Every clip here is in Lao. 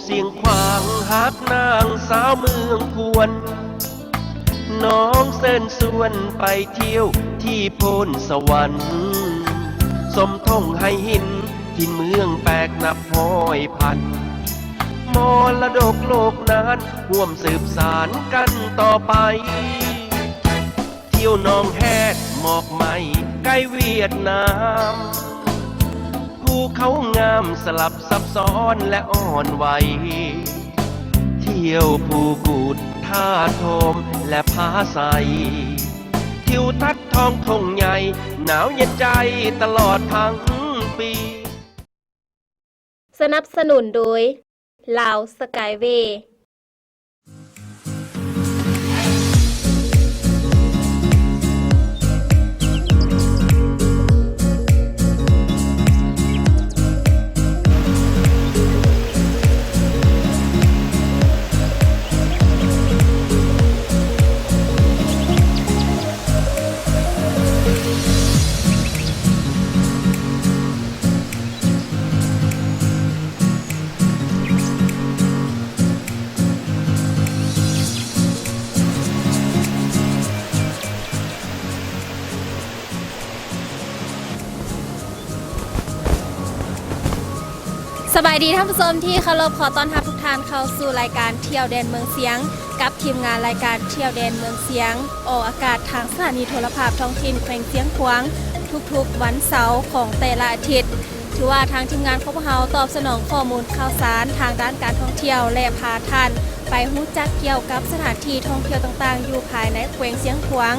ສຽງຂວາງຮັກນາງສາວເມືອງຄວນ ນ້ອງເຊີນຊວນໄປທ່ຽວທີ່ໂພນສະຫວັນ ຊົມທົ່ງໄຫຫີນຖິ່ນເມືອງແປກນັບຮ້ອຍພັນ ມໍລະດົກໂລກນານ ຮ່ວມສືບສານກັນຕໍ່ໄປ ທ່ຽວໜອງແຮດ ໝອກໄມ້ໃກ້ຫວຽດນາມ ພູເຂົາງາມສະຫຼັບຊັບຊ້ອນ ແລະ ອ່ອນໄຫວ ທ່ຽວພູກູດ ທາດໂທມ ແລະ ຜາໄຊ ທິວທັດທ້ອງທົ່ງໃຫຍ່ ໜາວເຢັນໃຈຕະຫຼອດທັງປີ. ສະໜັບສະໜູນໂດຍ ລາວສະກາຍເວ. ສະບາຍດີທ່ານຜູ້ຊົມທີ່ເຄົາລົບ, ຂໍຕ້ອນຮັບທຸກທ່ານເຂົ້າສູ່ລາຍການທ່ຽວແດນເມືອງຊຽງ ກັບທີມງານລາຍການທ່ຽວແດນເມືອງຊຽງ ອອກອາກາດທາງສະຖານີໂທລະພາບທ້ອງຖິ່ນແຂວງຊຽງຂວາງ ທຸກໆວັນເສົາຂອງແຕ່ລະອາທິດ. ຖືວ່າທາງທີມງານຂອງພວກເຮົາຕອບສະໜອງຂໍ້ມູນຂ່າວສານທາງດ້ານການທ່ອງທ່ຽວ ແລະ ພາທ່ານໄປຮູ້ຈັກກ່ຽວກັບສະຖານທີ່ທ່ອງທ່ຽວຕ່າງໆຢູ່ພາຍໃນແຂວງຊຽງຂວາງ.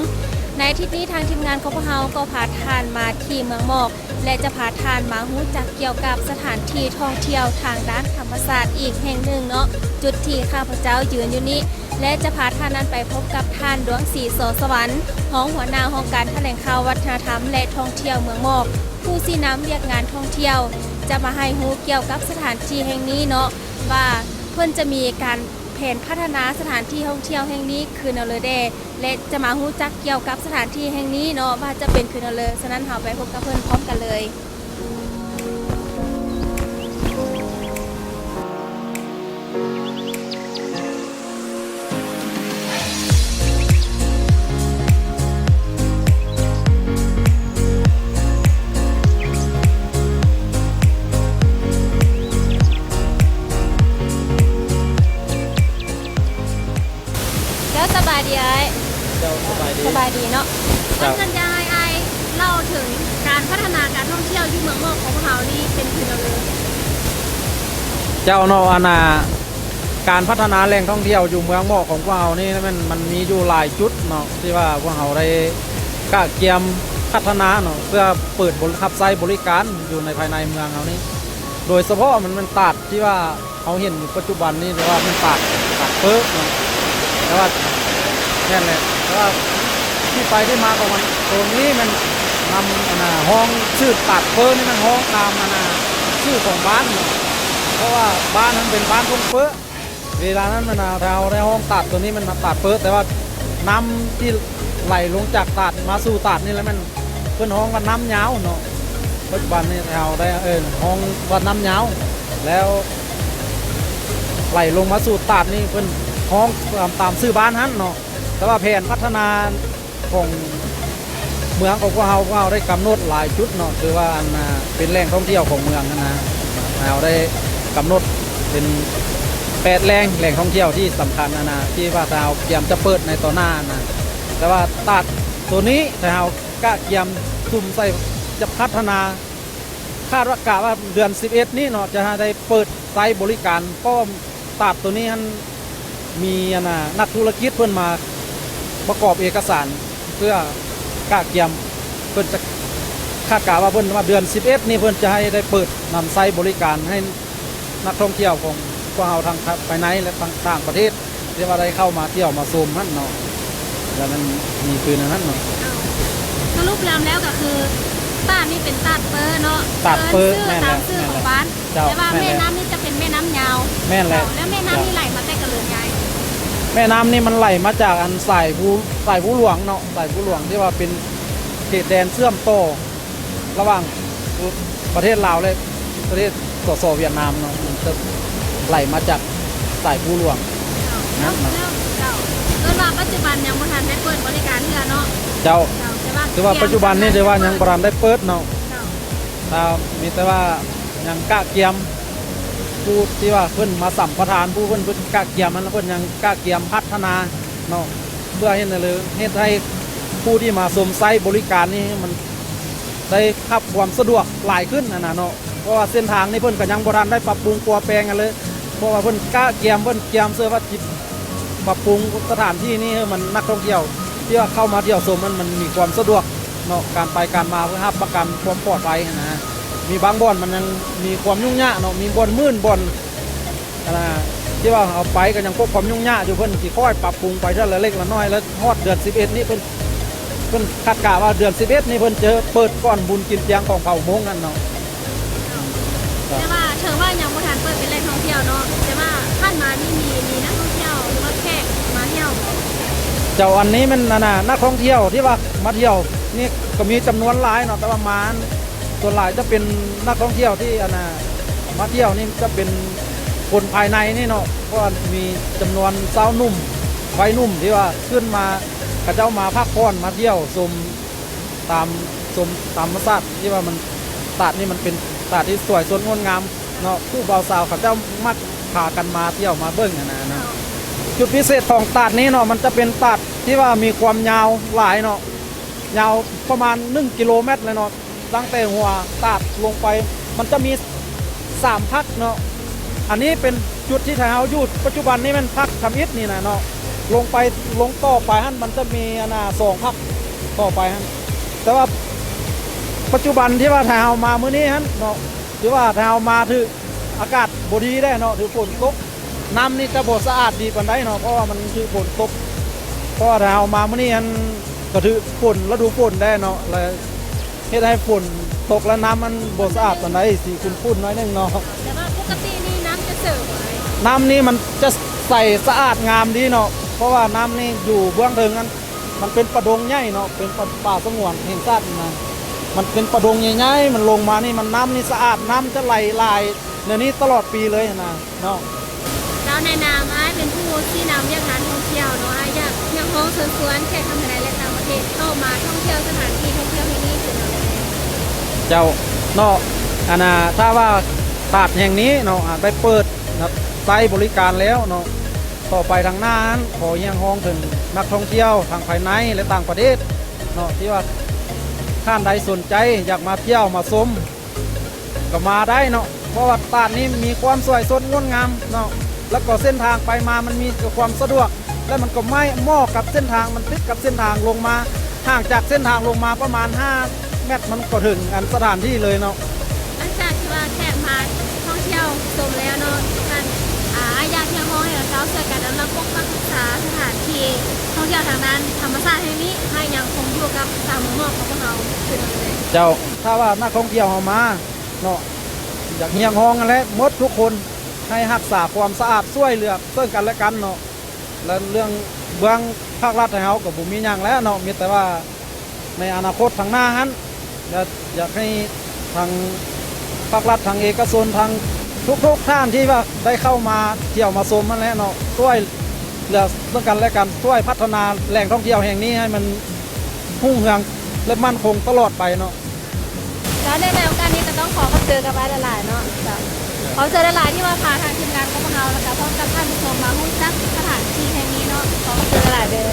ໃນອາທິດນີ້ທາງທີມງານຂອງພວກເຮົາກໍພາທ່ານມາທີ່ເມືອງໝອກ ແລະ ຈະພາທ່ານມາຮູ້ຈັກກ່ຽວກັບສະຖານທີ່ທ່ອງທ່ຽວທາງດ້ານທຳມະຊາດອີກແຫ່ງໜຶ່ງເນາະ, ຈຸດທີ່ຂ້າພະເຈົ້າຢືນຢູ່ນີ້ ແລະ ຈະພາທ່ານນັ້ນໄປພົບກັບທ່ານ ດວງສີ ສໍສະຫວັນ ຮອງຫົວໜ້າຫ້ອງການຖະແຫຼງຂ່າວ ວັດທະນະທຳ ແລະ ທ່ອງທ່ຽວເມືອງໝອກ ຜູ້ຊີ້ນຳວຽກງານທ່ອງທ່ຽວ ຈະມາໃຫ້ຮູ້ກ່ຽວກັບສະຖານທີ່ແຫ່ງນີ້ເນາະ ວ່າເພິ່ນຈະມີການແຜນພັດທະນາສະຖານທີ່ທ່ອງທ່ຽວແຫ່ງນີ້ຄືແນວໃດແດ່ ແລະ ຈະມາຮູ້ຈັກກ່ຽວກັບສະຖານທີ່ແຫ່ງນີ້ເນາະ ວ່າຈະເປັນຄືແນວໃດ. ສະນັ້ນເຮົາໄປພົບກັບເພິ່ນພ້ອມກັນເລີຍ. ເຈົ້າ ສະບາຍດີອ້າຍ. ເຈົ້າ ສະບາຍດີ. ສະບາຍດີເນາະ. ເຈົ້າ ເພິ່ນຢາກໃຫ້ອ້າຍເລົ່າເຖິງການພັດທະນາການທ່ອງທ່ຽວຢູ່ເມືອງໝອກຂອງພວກເຮົານີ້ເປັນຄືແນວໃດ? ເຈົ້າເນາະ ອັນນ່າ ການພັດທະນາແຫຼ່ງທ່ອງທ່ຽວຢູ່ເມືອງໝອກຂອງພວກເຮົານີ້ ມັນ ມັນມີຢູ່ຫຼາຍຈຸດເນາະ ທີ່ວ່າພວກເຮົາໄດ້ກະກຽມພັດທະນາເນາະ ເພື່ອເປີດບໍລິ ຮັບໃຊ້ບໍລິການຢູ່ໃນພາຍໃນເມືອງເຮົານີ້. ໂດຍສະເພາະມັນແມ່ນຕາດທີ່ວ່າເຮົາເຫັນຢູ່ປັດຈຸບັນນີ້ ເອີ້ນວ່າແມ່ນຕາດ ຕາດເປີ້ເນາະ ແຕ່ວ່າ ແມ່ນແຫຼະ ແຕ່ວ່າທີ່ໄປທີ່ມາຂອງມັນ ໂຕນີ້ແມ່ນນຳ ອັນນ່າ ຮ້ອງຊື່ຕາດເປີ້ນີ້ ມັນຮ້ອງຕາມ ອັນນ່າ ຊື່ຂອງບ້ານເນາະ ເພາະວ່າບ້ານນັ້ນເປັນບ້ານທົ່ງເປີ້. ເວລານັ້ນ ອັນນ່າ ເຮົາໄດ້ຮ້ອງຕາດໂຕນີ້ແມ່ນຕາດເປີ້ ແຕ່ວ່ານ້ຳທີ່ໄຫຼລົງຈາກຕາດມາສູ່ຕາດນີ້ແຫຼະ ແມ່ນເພິ່ນຮ້ອງວ່ານ້ຳຍາວເນາະ. ປັດຈຸບັນນີ້ເຮົາໄດ້ ເອີ້ນ ຮ້ອງວ່ານ້ຳຍາວ ແລ້ວໄຫຼລົງມາສູ່ຕາດນີ້ ເພິ່ນຮ້ອງຕາມ ຕາມຊື່ບ້ານຫັ້ນເນາະ. ແຕ່ວ່າແຜນພັດທະນາ ຂອງເມືອງຂອງພວກເຮົາ ພວກເຮົາໄດ້ກຳນົດຫຼາຍຈຸດເນາະ ຄືວ່າ ອັນນ່າ ເປັນແຫຼ່ງທ່ອງທ່ຽວຂອງເມືອງຫັ້ນນະ ເຮົາໄດ້ກຳນົດເປັນແປດແຫຼ່ງ ແຫຼ່ງທ່ອງທ່ຽວທີ່ສຳຄັນຫັ້ນນະ ທີ່ວ່າຖ້າເຮົາກຽມຈະເປີດໃນຕໍ່ໜ້າຫັ້ນນະ. ແຕ່ວ່າຕາດໂຕນີ້ ຖ້າເຮົາກະກຽມສຸມໃສ່ ຈະພັດທະນາ ຄາດວ່າ ກະວ່າເດືອນສິບເອັດນີ້ເນາະ ຈະໃຫ້ໄດ້ເປີດໃຊ້ບໍລິການ ເພາະວ່າຕາດໂຕນີ້ຫັ້ນ ມີ ອັນນ່າ ນັກທຸລະກິດເພິ່ນມາປະກອບເອກະສານ ເພື່ອກະກຽມ ເພິ່ນຈະ ຄາດກະວ່າເພິ່ນວ່າເດືອນສິບເອັດນີ້ ເພິ່ນຈະໃຫ້ໄດ້ເປີດນຳໃຊ້ບໍລິການໃຫ້ນັກທ່ອງທ່ຽວຂອງພວກເຮົາທັງພາຍໃນ ແລະ ທາງຕ່າງປະເທດ ທີ່ວ່າໄດ້ເຂົ້າມາທ່ຽວມາຊົມຫັ້ນເນາະ ແລ້ວມັນມີຄືແນວນັ້ນເນາະ. ສະຫຼຸບລວມແລ້ວກໍຄື ຕາດນີ້ເປັນຕາດເປີ້ເນາະ ຕາດເປີ້ ເອີ້ນຊື່ ແມ່ນແຫຼະ ຕາມຊື່ຂອງບ້ານ ເຈົ້າ ແຕ່ວ່າແມ່ນແຫຼະ ແມ່ນ້ຳນີ້ຈະເປັນແມ່ນ້ຳຍາວ. ແມ່ນແຫຼະ ເຈົ້າ ແລ້ວແມ່ນ້ຳນີ້ໄຫຼມາແຕ່ກະເລີຍຍາຍ? ແມ່ນ້ຳນີ້ມັນໄຫຼມາຈາກອັນສາຍພູ ສາຍພູຫຼວງເນາະ ສາຍພູຫຼວງທີ່ວ່າເປັນເຂດແດນເຊື່ອມຕໍ່ ລະຫວ່າງປະເທດລາວ ແລະ ປະເທດ ສສ ຫວຽດນາມເນາະ ມັນຈະ ໄຫຼມາຈາກສາຍພູຫຼວງ. ເຈົ້າ ແລ້ວ ເຈົ້າ ເອີ້ນວ່າປັດຈຸບັນຍັງບໍ່ທັນໄດ້ເປີດບໍລິການເທື່ອເນາະ. ເຈົ້າ ເຈົ້າ ແຕ່ວ່າ ຖືວ່າປັດຈຸບັນນີ້ຖືວ່າຍັງບໍ່ທັນໄດ້ເປີດເນາະ. ເຈົ້າ ຖ້າມີແຕ່ວ່າຍັງກະກຽມ ຜູ້ທີ່ວ່າເພິ່ນມາສຳປະທານ ຜູ້ເພິ່ນ ເພິ່ນກະກຽມຫັ້ນ ເພິ່ນຍັງກະກຽມພັດທະນາເນາະ ເພື່ອເຮັດໃຫ້ ເຮັດໃຫ້ຜູ້ທີ່ມາຊົມໃຊ້ບໍລິການນີ້ ມັນໄດ້ຮັບຄວາມສະດວກຫຼາຍຂຶ້ນຫັ້ນນະເນາະ. ເພາະວ່າເສັ້ນທາງນີ້ເພິ່ນກໍຍັງບໍ່ທັນໄດ້ປັບປຸງປົວແປງຫຍັງເລີຍ ເພາະວ່າເພິ່ນກະກຽມ ເພິ່ນກຽມເພື່ອວ່າຊິປັບປຸງສະຖານທີ່ນີ້ໃຫ້ມັນ ນັກທ່ອງທ່ຽວທີ່ວ່າເຂົ້າມາທ່ຽວຊົມນັ້ນ ມັນມີຄວາມສະດວກເນາະ ການໄປການມາ ເພື່ອຮັບປະກັນຄວາມປອດໄພຫັ້ນນະ. ມີບາງບ່ອນມັນຍັງມີຄວາມຫຍຸ້ງຍາກເນາະ ມີບ່ອນມື່ນ ບ່ອນ ອັນນະ ທີ່ວ່າເຮົາໄປກໍຍັງພົບຄວາມຫຍຸ້ງຍາກຢູ່ ເພິ່ນຊິຄ່ອຍປັບປຸງໄປເທື່ອລະເລັກລະນ້ອຍ ແລ້ວຮອດເດືອນສິບເອັດນີ້ເພິ່ນ ເພິ່ນຄາດກະວ່າເດືອນສິບເອັດນີ້ເພິ່ນຈະເປີດກ່ອນບຸນກິນຈຽງຂອງເຜົ່າມົ້ງຫັ້ນເນາະ. ແຕ່ວ່າເຖິງວ່າຍັງບໍ່ທັນເປີດເປັນແຫຼ່ງທ່ອງທ່ຽວເນາະ ແຕ່ວ່າຜ່ານມານີ້ມີ ມີນັກທ່ອງທ່ຽວ ຫຼືວ່າແຂກມາທ່ຽວບໍ່? ເຈົ້າ ອັນນີ້ແມ່ນ ອັນນະ ນັກທ່ອງທ່ຽວທີ່ວ່າມາທ່ຽວນີ້ກໍມີຈຳນວນຫຼາຍເນາະ ແຕ່ວ່າມາ ສ່ວນຫຼາຍຈະເປັນນັກທ່ອງທ່ຽວທີ່ ອັນນະ ມາທ່ຽວນີ້ຈະເປັນຄົນພາຍໃນນີ້ເນາະ ເພາະວ່າມີຈຳນວນຊາວໜຸ່ມ ໄວໜຸ່ມທີ່ວ່າຂຶ້ນມາ ເຂົາເຈົ້າມາພັກຜ່ອນ ມາທ່ຽວຊົມຕາມ ຊົມຕາມທຳມະຊາດ ທີ່ວ່າມັນ ຕາດນີ້ມັນເປັນຕາດທີ່ສວຍສົດງົດງາມເນາະ ຜູ້ບ່າວສາວເຂົາເຈົ້າມັກພາກັນມາທ່ຽວມາເບິ່ງຫັ້ນນະເນາະ. ຈຸດພິເສດຂອງຕາດນີ້ເນາະ ມັນຈະເປັນຕາດທີ່ວ່າມີຄວາມຍາວຫຼາຍເນາະ ຍາວປະມານໜຶ່ງກິໂລແມັດເລີຍເນາະ. ຕັ້ງແຕ່ຫົວຕາດລົງໄປ ມັນຈະມີສາມພັກເນາະ. ອັນນີ້ເປັນຈຸດທີ່ໄທເຮົາຢູ່ປັດຈຸບັນນີ້ແມ່ນພັກທຳອິດນີ້ນະເນາະ ລົງໄປ ລົງຕໍ່ໄປຫັ້ນມັນຈະມີ ອັນນະ ສອງພັກຕໍ່ໄປຫັ້ນ. ແຕ່ວ່າປັດຈຸບັນທີ່ວ່າໄທເຮົາມາມື້ນີ້ຫັ້ນເນາະ ຖືວ່າໄທເຮົາມາຖືກອາກາດບໍ່ດີແດ່ເນາະ ຖືກຝົນຕົກ ນ້ຳນີ້ຈະບໍ່ສະອາດດີປານໃດເນາະ ເພາະວ່າມັນຖືກຝົນຕົກ ເພາະວ່າໄທເຮົາມາມື້ນີ້ຫັ້ນ ກໍຖືກຝົນ ລະດູຝົນແດ່ເນາະ ແລະ ເຮັດໃຫ້ຝົນຕົກແລ້ວນ້ຳມັນບໍ່ສະອາດປານໃດ ຊິຂຸ້ນໆໜ້ອຍໜຶ່ງເນາະ. ແຕ່ວ່າປົກກະຕິນີ້ນ້ຳຈະເສີບບໍ່? ນ້ຳນີ້ມັນຈະໃສສະອາດງາມດີເນາະ ເພາະວ່ານ້ຳນີ້ຢູ່ເບື້ອງເທິງຫັ້ນ ມັນເປັນປ່າດົງໃຫຍ່ເນາະ ເປັນປ່າ ປ່າສະຫງວນແຫ່ງຊາດນະ ມັນເປັນປ່າດົງໃຫຍ່ໆ ມັນລົງມານີ້ ມັນ ນ້ຳນີ້ສະອາດ ນ້ຳຈະໄຫຼຫຼາຍແນວນີ້ຕະຫຼອດປີເລີຍຫັ້ນນະ. ເຈົ້າ ໃນນາມອ້າຍເປັນຜູ້ຊີ້ນຳວຽກງານທ່ອງທ່ຽວເນາະ ອ້າຍຢາກຮຽກຮ້ອງເຊີນຊວນແຂກທັງພາຍໃນ ແລະ ຕ່າງປະເທດເຂົ້າມາທ່ອງທ່ຽວສະຖານທີ່ທ່ອງທ່ຽວແຫ່ງນີ້ເປັນແນວໃດ? ເຈົ້າ ເນາະ ອັນນ່າ ຖ້າວ່າຕາດແຫ່ງນີ້ເນາະ ຫາກໄດ້ເປີດໃຊ້ບໍລິການແລ້ວເນາະ ຕໍ່ໄປທາງໜ້ານັ້ນ ຂໍຮຽກຮ້ອງເຖິງນັກທ່ອງທ່ຽວທັງພາຍໃນ ແລະ ຕ່າງປະເທດເນາະ ທີ່ວ່າທ່ານໃດສົນໃຈຢາກມາທ່ຽວມາຊົມ ກໍມາໄດ້ເນາະ ເພາະວ່າຕາດນີ້ມີຄວາມສວຍສົດງົດງາມເນາະ ແລ້ວກໍເສັ້ນທາງໄປມາມັນມີຄວາມສະດວກ ແລະ ມັນກໍໄມ້ເໝາະກັບເສັ້ນທາງ ມັນຕິດກັບເສັ້ນທາງລົງມາ ຫ່າງຈາກເສັ້ນທາງລົງມາປະມານຫ້າແມັດ ມັນກໍເຖິງອັນສະຖານທີ່ເລີຍເນາະ. ຫຼັງຈາກທີ່ວ່າແຂກມາທ່ອງທ່ຽວຊົມແລ້ວເນາະ ທ່ານ ອາ ອ້າຍຢາກຮຽກຮ້ອງໃຫ້ເຂົາເຈົ້າຊ່ວຍກັນອະນຸລັກປົກປັກຮັກສາສະຖານທີ່ທ່ອງທ່ຽວທາງດ້ານທຳມະຊາດແຫ່ງນີ້ ໃຫ້ຍັງຄົງຢູ່ກັບຕາມມຸມມອງຂອງພວກເຮົາຄືເດີມເລີຍ. ເຈົ້າ ຖ້າວ່ານັກທ່ອງທ່ຽວເຮົາມາ ເນາະ ຢາກຮຽກຮ້ອງຫັ້ນແຫຼະ ໝົດທຸກຄົນ ໃຫ້ຮັກສາຄວາມສະອາດ ຊ່ວຍເຫຼືອເຊິ່ງກັນແລະກັນເນາະ ແລະ ເລື່ອງເບື້ອງພາກລັດໃຫ້ເຮົາກໍບໍ່ມີຫຍັງແລ້ວເນາະ ມີແຕ່ວ່າໃນອະນາຄົດທາງໜ້າຫັ້ນ ຢາກ ຢາກໃຫ້ທາງພາກລັດ ທາງເອກະຊົນ ທາງທຸກໆທ່ານທີ່ວ່າໄດ້ເຂົ້າມາທ່ຽວມາຊົມຫັ້ນແຫຼະເນາະ ຊ່ວຍເຫຼືອເຊິ່ງກັນແລະກັນ ຊ່ວຍພັດທະນາແຫຼ່ງທ່ອງທ່ຽວແຫ່ງນີ້ໃຫ້ມັນຮຸ່ງເຮືອງ ແລະ ໝັ້ນຄົງຕະຫຼອດໄປເນາະ. ແລ້ວໃນ ໃນໂອກາດນີ້ກໍຕ້ອງຂໍຂອບໃຈກັບອ້າຍຫຼາຍໆເນາະ. ເຈົ້າ ຂອບໃຈຫຼາຍໆທີ່ວ່າພາທາງທີມງານຂອງພວກເຮົາ ແລ້ວກໍພ້ອມກັບທ່ານຜູ້ຊົມມາຮູ້ຈັກສະຖານທີ່ແຫ່ງນີ້ເນາະ. ຂໍຂອບໃຈຫຼາຍໆເດີ.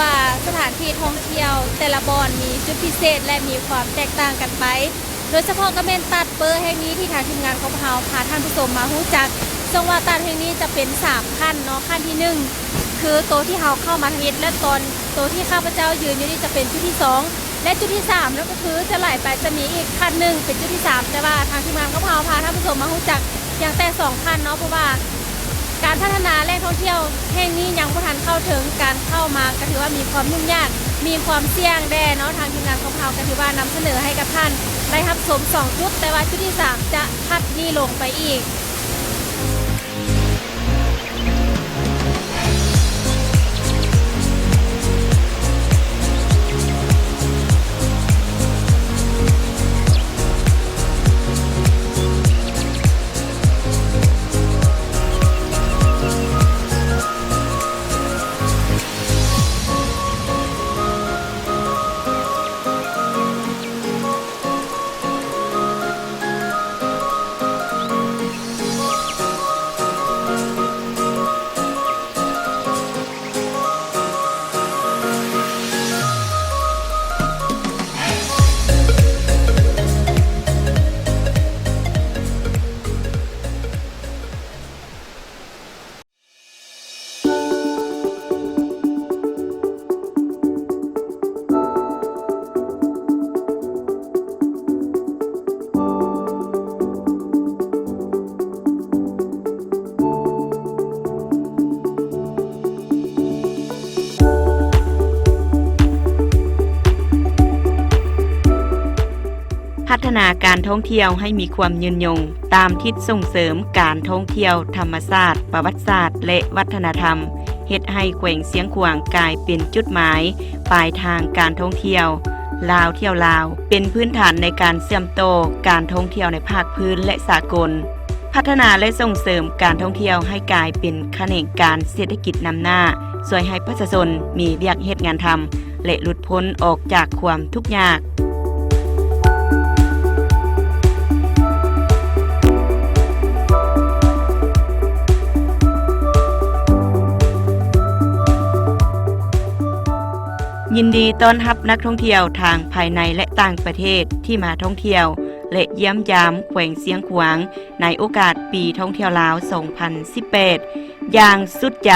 ວ່າສະຖານທີ່ທ່ອງທ່ຽວແຕ່ລະບ່ອນມີຈຸດພິເສດ ແລະ ມີຄວາມແຕກຕ່າງກັນໄປ, ໂດຍສະເພາະກໍແມ່ນຕາດເປີແຫ່ງນີ້ທີ່ທາງທີມງານຂອງພວກເຮົາພາທ່ານຜູ້ຊົມມາຮູ້ຈັກ. ເຊິ່ງວ່າຕາດແຫ່ງນີ້ຈະເປັນສາມຂັ້ນເນາະ, ຂັ້ນທີໜຶ່ງ ຄືໂຕທີ່ເຮົາເຂົ້າມາທຳອິດ ແລະ ຕອນໂຕທີ່ຂ້າພະເຈົ້າຢືນຢູ່ນີ້ຈະເປັນຈຸດທີສອງ ແລະ ຈຸດທີສາມນັ້ນກໍຄືຈະໄຫຼໄປຈະມີອີກຂັ້ນໜຶ່ງເປັນຈຸດທີສາມ, ແຕ່ວ່າທາງທີມງານຂອງພວກເຮົາພາທ່ານຜູ້ຊົມມາຮູ້ຈັກພຽງແຕ່ສອງຂັ້ນເນາະ, ເພາະວ່າ ການພັດທະນາແຫຼ່ງທ່ອງທ່ຽວແຫ່ງນີ້ຍັງບໍ່ທັນເຂົ້າເຖິງ, ການເຂົ້າມາກໍຖືວ່າມີຄວາມຫຍຸ້ງຍາກ, ມີຄວາມສ່ຽງແດ່ເນາະ. ທາງທີມງານຂອງເຮົາກໍຖືວ່ານຳສະເໜີໃຫ້ກັບທ່ານໄດ້ຮັບຊົມສອງຈຸດ, ແຕ່ວ່າຈຸດທີສາມຈະຖັດນີ້ລົງໄປອີກ. ພັດທະນາການທ່ອງທ່ຽວໃຫ້ມີຄວາມຍືນຍົງ ຕາມທິດສົ່ງເສີມການທ່ອງທ່ຽວທຳມະຊາດ, ປະຫວັດສາດ ແລະ ວັດທະນະທຳ, ເຮັດໃຫ້ແຂວງຊຽງຂວາງກາຍເປັນຈຸດໝາຍປາຍທາງການທ່ອງທ່ຽວ ລາວທ່ຽວລາວ ເປັນພື້ນຖານໃນການເຊື່ອມຕໍ່ການທ່ອງທ່ຽວໃນພາກພື້ນ ແລະ ສາກົນ. ພັດທະນາ ແລະ ສົ່ງເສີມການທ່ອງທ່ຽວໃຫ້ກາຍເປັນຂະແໜງການເສດຖະກິດນຳໜ້າ, ຊ່ວຍໃຫ້ປະຊາຊົນມີວຽກເຮັດງານທຳ ແລະ ຫຼຸດພົ້ນອອກຈາກຄວາມທຸກຍາກ. ຍິນດີຕ້ອນຮັບນັກທ່ອງທ່ຽວທາງພາຍໃນ ແລະ ຕ່າງປະເທດທີ່ມາທ່ອງທ່ຽວ ແລະ ຢ້ຽມຢາມແຂວງຊຽງຂວາງ ໃນໂອກາດປີທ່ອງທ່ຽວລາວສອງພັນສິບແປດ ຢ່າງສຸດໃຈ.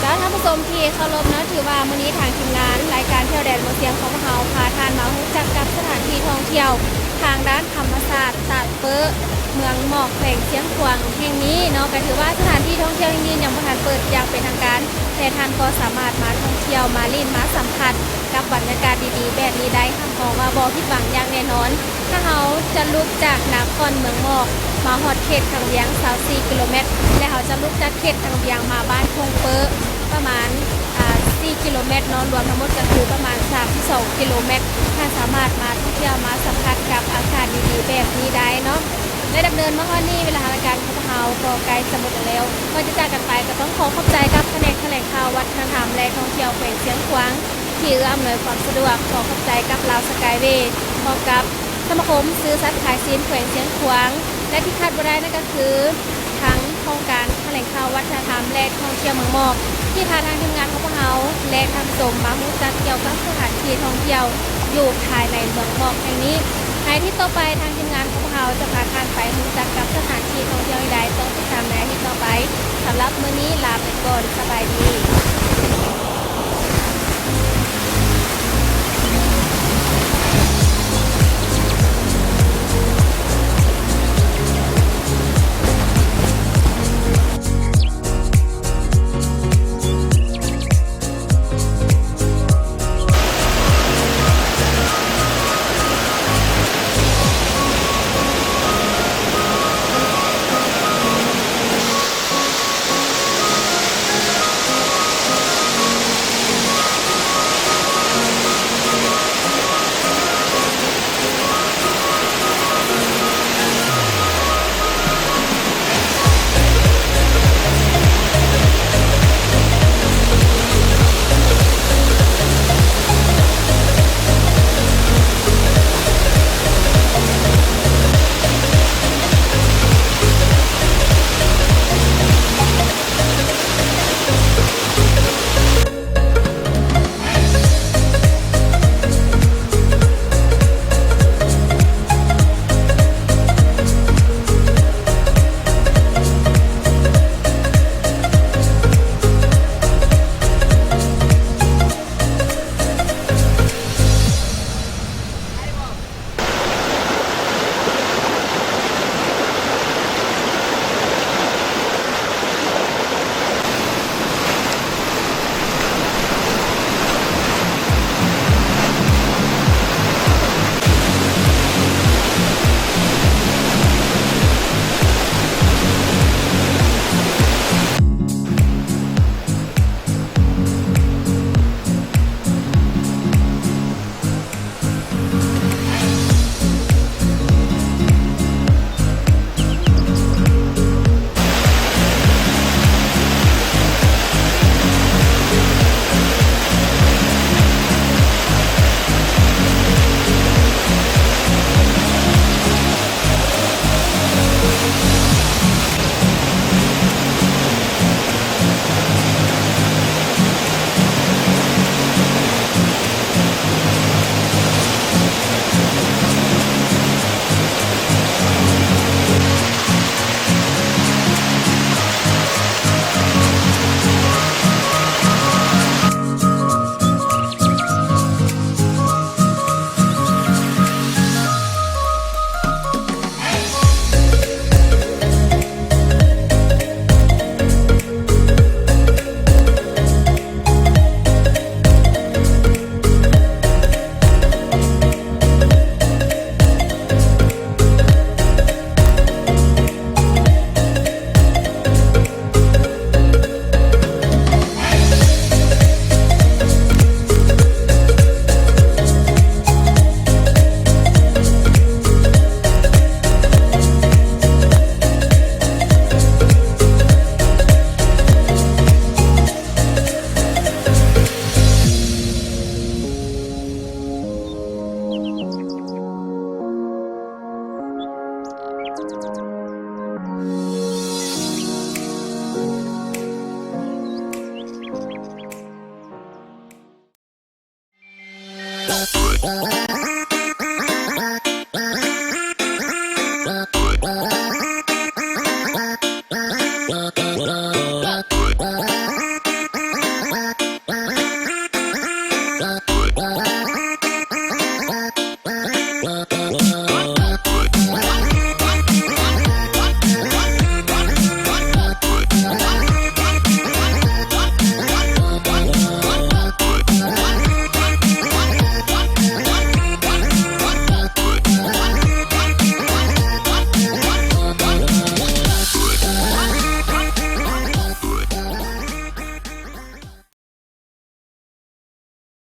ເຈົ້າ ທ່ານຜູ້ຊົມທີ່ເຄົາລົບເນາະ, ຖືວ່າມື້ນີ້ທາງທີມງານລາຍການທ່ຽວແດນເມືອງຊຽງຂອງເຮົາ ພາທ່ານມາຮູ້ຈັກກັບສະຖານທີ່ທ່ອງທ່ຽວທາງດ້ານທຳມະຊາດຕາດເປີ້ ເມືອງໝອກ ແຂວງຊຽງຂວາງແຫ່ງນີ້ເນາະ ກໍຖືວ່າສະຖານທີ່ທ່ອງທ່ຽວແຫ່ງນີ້ຍັງບໍ່ທັນເປີດຢ່າງເປັນທາງການ, ແຕ່ທ່ານກໍສາມາດມາທ່ອງທ່ຽວ, ມາຫຼິ້ນ, ມາສຳຜັດກັບບັນຍາກາດດີໆແບບນີ້ໄດ້ ຮັບຮອງວ່າບໍ່ຜິດຫວັງຢ່າງແນ່ນອນ. ຖ້າເຮົາຈະລຸກຈາກນະຄອນເມືອງໝອກ ມາຮອດເຂດທາງວຽງ ຊາວສີ່ກິໂລແມັດ ແລະ ເຮົາຈະລຸກຈາກເຂດທາງວຽງມາບ້ານທົ່ງເປີ້ ປະມານ ອ່າ ສີ່ກິໂລແມັດເນາະ, ລວມທັງໝົດກໍຄືປະມານສາມສິບສອງກິໂລແມັດ. ທ່ານສາມາດມາທ່ອງທ່ຽວ ມາສຳຜັດກັບອາກາດດີໆແບບນີ້ໄດ້ເນາະ. ແລະ ດຳເນີນມາຮອດນີ້ ເວລາທາງລາຍການຂອງພວກເຮົາກໍໃກ້ຈະໝົດລົງແລ້ວ. ກ່ອນຈະຈາກກັນໄປ ກໍຕ້ອງຂໍຂອບໃຈກັບພະແນກຖະແຫຼງຂ່າວວັດທະນະທຳ ແລະ ທ່ອງທ່ຽວແຂວງຊຽງຂວາງ ທີ່ເອື້ອອຳນວຍຄວາມສະດວກ. ຂໍຂອບໃຈກັບລາວສະກາຍເວ ພ້ອມກັບສະມາຄົມຊື້ສັດຂາຍຊີ້ນແຂວງຊຽງຂວາງ ແລະ ທີ່ຂາດບໍ່ໄດ້ນັ້ນກໍຄື ທັງຫ້ອງການຖະແຫຼງຂ່າວວັດທະນະທຳ ແລະ ທ່ອງທ່ຽວເມືອງໝອກ ທີ່ພາທາງທີມງານຂອງພວກເຮົາ ແລະ ທ່ານຜູ້ຊົມມາຮູ້ຈັກກ່ຽວກັບສະຖານທີ່ທ່ອງທ່ຽວຢູ່ພາຍໃນເມືອງໝອກແຫ່ງນີ້. ໃນອາທິດຕໍ່ໄປ ທາງທີມງານຂອງພວກເຮົາຈະພາທ່ານໄປຮູ້ຈັກກັບສະຖານທີ່ທ່ອງທ່ຽວໃດໆ ຕ້ອງຕິດຕາມໃນອາທິດຕໍ່ໄປ. ສຳລັບມື້ນີ້ລາໄປກ່ອນ, ສະບາຍດີ.